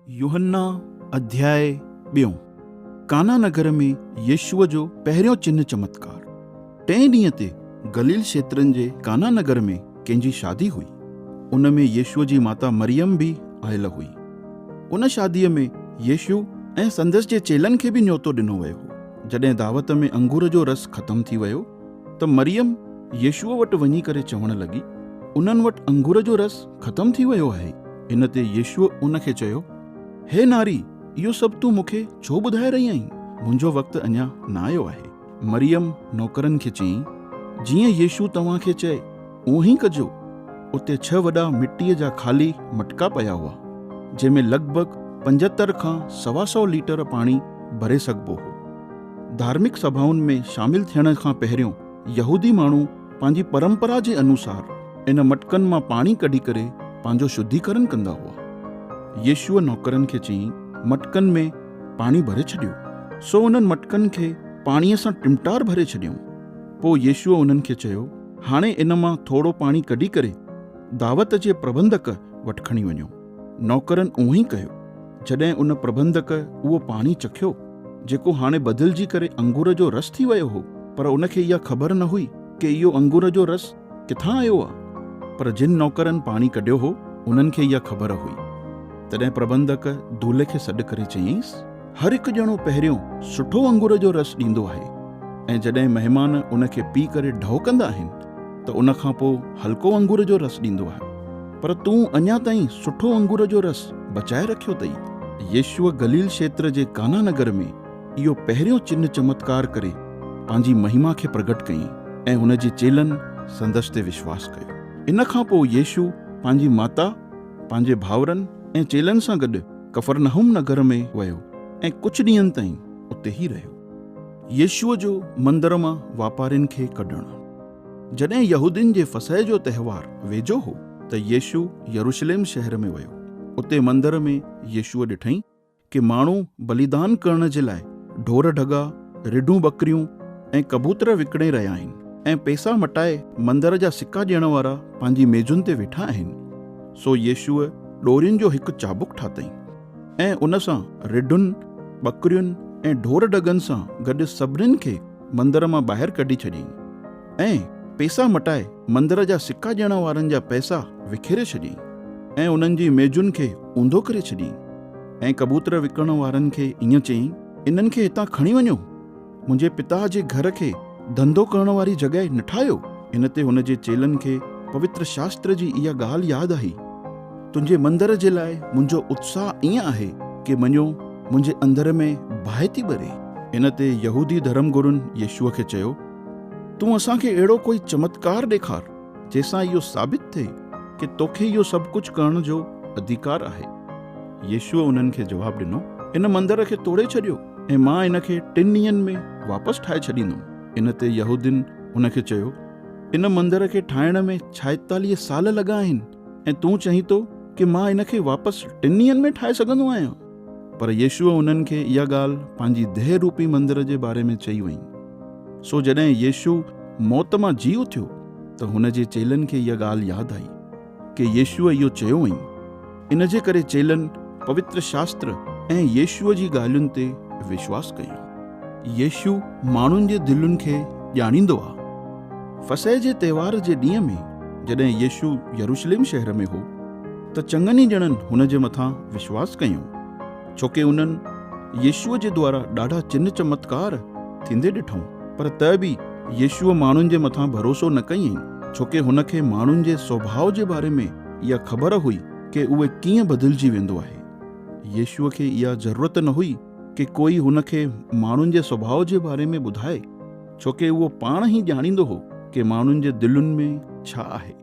يوحنا اڌياء ٻيون، قانا نگر ۾ يسوع جو پهريون چنهه چمتڪار. ٽئين ڏينهن تي گليل کيترن جي قانا نگر ۾ ڪنهن جي شادي هئي. ان ۾ يسوع جي ماتا مريم به آيل هئي. ان شاديء ۾ يسوع ۽ سندس جي چيلن کي به نيوتو ڏنو ويو هو. جڏهن دعوت ۾ انگور جو رس ختم ٿي ويو ته مريم يسوع وٽ وڃي ڪري چوڻ لڳي، انهن وٽ انگور جو رس ختم ٿي ويو آهي. ان تي يسوع ان کي چيو، هي ناري، اهو سڀ تون مون کي ڇو ٻڌائي رهي آهين؟ منهنجو وقت اڃا نه آيو آهي. مريم نوڪرن کي چيائين، جيئن يسوع توهان کي چئي، اونهين ئي ڪجو. اتي ڇهه وڏا مٽيء جا خالي مٽڪا پيا هئا، جنهن ۾ لڳ ڀڳ 75 کان 125 ليٽر پاڻي ڀري سگهبو هو. ڌارمڪ سڀائن ۾ شامل ٿيڻ کان پهريون يهودي ماڻهو پنهنجي پرمپرا جي انوسار ان مٽڪن مان پاڻي ڪڍي ڪري پنهنجو شڌيڪرن ڪندا هئا. يسوع نوڪرن کي چيائين، مٽڪن ۾ پاڻي ڀري ڇڏيو. سو انهن مٽڪن کي پاڻيء سان ٽمٽار ڀري ڇڏيائون. پوء يسوع انهن کي چيو، هاڻي ان مان ٿورو پاڻي ڪڍي ڪري دعوت جي پرٻنڌڪ وٽ کڻي وڃو. نوڪرن اونهن ئي ڪيو. جڏهن ان پرٻنڌڪ اهو پاڻي چکيو، جيڪو هاڻي بدلجي ڪري انگور جو رس ٿي ويو هو، پر ان کي اها خبر نه هئي ڪي اهو انگور جو رس ڪٿان آيو آ. پر جن نوڪرن پاڻي ڪڍيو هو، انهن کي اها خبر هئي. تڏهن پرٻنڌڪ دولهه کي سڏ ڪري چيائينس، هر هڪ ڄڻو پهريون سٺو انگور جو رس ڏيندو آهي ۽ جڏهن مهمان ان کي پي ڪري ڍؤ ڪندا آهن ته ان کان پوء هلڪو انگور جو رس ڏيندو آهي. پر تون اڃا تائين سٺو انگور جو رس بچائي رکيو اٿئي. يسوع گليل کيتر جي قانا نگر ۾ اهو پهريون چنهه چمتڪار ڪري پنهنجي مهما کي پرگٽ ڪيائين ۽ هن جي چيلن سندس تي وشواس ڪيو. ان کان پوء يسوع پنهنجي ماتا، پنهنجي ڀائرن ۽ چيلن سان گڏ ڪفرنحوم نگر ۾ ويو ۽ ڪجهه ڏينهن تائين اتي ئي رهيو. يسوع جو مندر مان واپارين کي ڪڍڻ. جڏهن يهودين جي فصح جو تهوار ويجهو هو ته يسوع يروشلم شهر ۾ ويو. اتي مندر ۾ يسوع ڏٺائين ڪي ماڻهو بليدان ڪرڻ جي لاء ڍور ڍڳا، رڍون ٻڪريون ۽ ڪبوتر وڪڻي رهيا آهن ۽ پئسا مٽائي مندر جا سڪا ڏيڻ وارا پنهنجي ميزن تي ويٺا آهن. سو يسوع ڏورين جو هڪ چابڪ ٺاتائين ۽ ان سان رڍن، ٻڪرين ۽ ڍور ڍڳن سان گڏ سڀنين کي مندر مان ٻاهر ڪڍي ڇڏيائين ۽ پئسا مٽائي مندر جا سڪا ڏيڻ وارن جا پئسا وکيري ڇڏيائين ۽ انهن جي ميزن کي اونڌو ڪري ڇڏيائين. ۽ ڪبوتر وڪڻڻ وارن کي ائين چيائين، انهن کي هتان کڻي وڃو، منهنجي پتا جي گهر کي ڌنڌو ڪرڻ واري جڳهه نه ٺاهيو. ان تي هن جي چيلن کي پوتر شاستر جي اها ڳالهه ياد آئي، تنهنجي مندر جي لاء منهنجو اتساهه ائين آهي ڪي مڃو منهنجي اندر ۾ باهه ٿي ٻري. ان تي يهودي ڌرم گرن يسوع کي چيو، تون اسان کي اهڙو ڪوئي چمتڪار ڏيکار، جنهن سان اهو ثابت ٿئي ڪي توکي اهو سڀ ڪجهه ڪرڻ جو اڌيڪار آهي. يسوع انهن کي جواب ڏنو، ان مندر کي توڙي ڇڏيو ۽ مان ان کي ٽن ڏينهن ۾ واپس ٺاهي ڇڏيندم. ان تي يهودين هن کي چيو، ان مندر کي ٺاهڻ ۾ 46 سال لڳا آهن ۽ تون چئين ٿو ڪي مان ان کي واپس ٽن ڏينهن ۾ ٺاهي سگهندو آهيان؟ پر يسوع انهن کي اها ڳالهه پنهنجي ديهه روپي مندر جي باري ۾ چئي وئي. سو جڏهن يسوع موت مان جي اٿيو ته هن جي چيلن کي اها ڳالهه ياد آئي ڪي يسوع اهو چيو هئائين. ان جي ڪري چيلن پوتر شاستر ۽ يسوع جي ڳالهين تي وشواس ڪيو. يسوع ماڻهن جي دلين کي ڄاڻيندو آ. فصح جي تهوار جي ڏينهن ۾ جڏهن يسوع يروشلم شهر ۾ هو ته چڱن ئي ڄڻن هن جي مٿان وشواس ڪيو، ڇوڪه انهن يسوع جي دوارا ڏاڍا چنهه چمتڪار ٿيندي ڏٺائون. پر ته به يسوع ماڻهن جي مٿان ڀروسو نه ڪيائين، ڇوڪه هن کي ماڻهن جي سوڀاء جي باري ۾ اها خبر هئي ڪي اهي ڪيئن بدلجي ويندو آهي. يسوع کي اها ضرورت نه هئي ڪي ڪوئي هن کي ماڻهن جي سوڀاء جي باري ۾ ٻڌائي، ڇوڪه اهو پاڻ ئي ڄاڻيندو هو ڪي ماڻهن جي دلين ۾ ڇا آهي.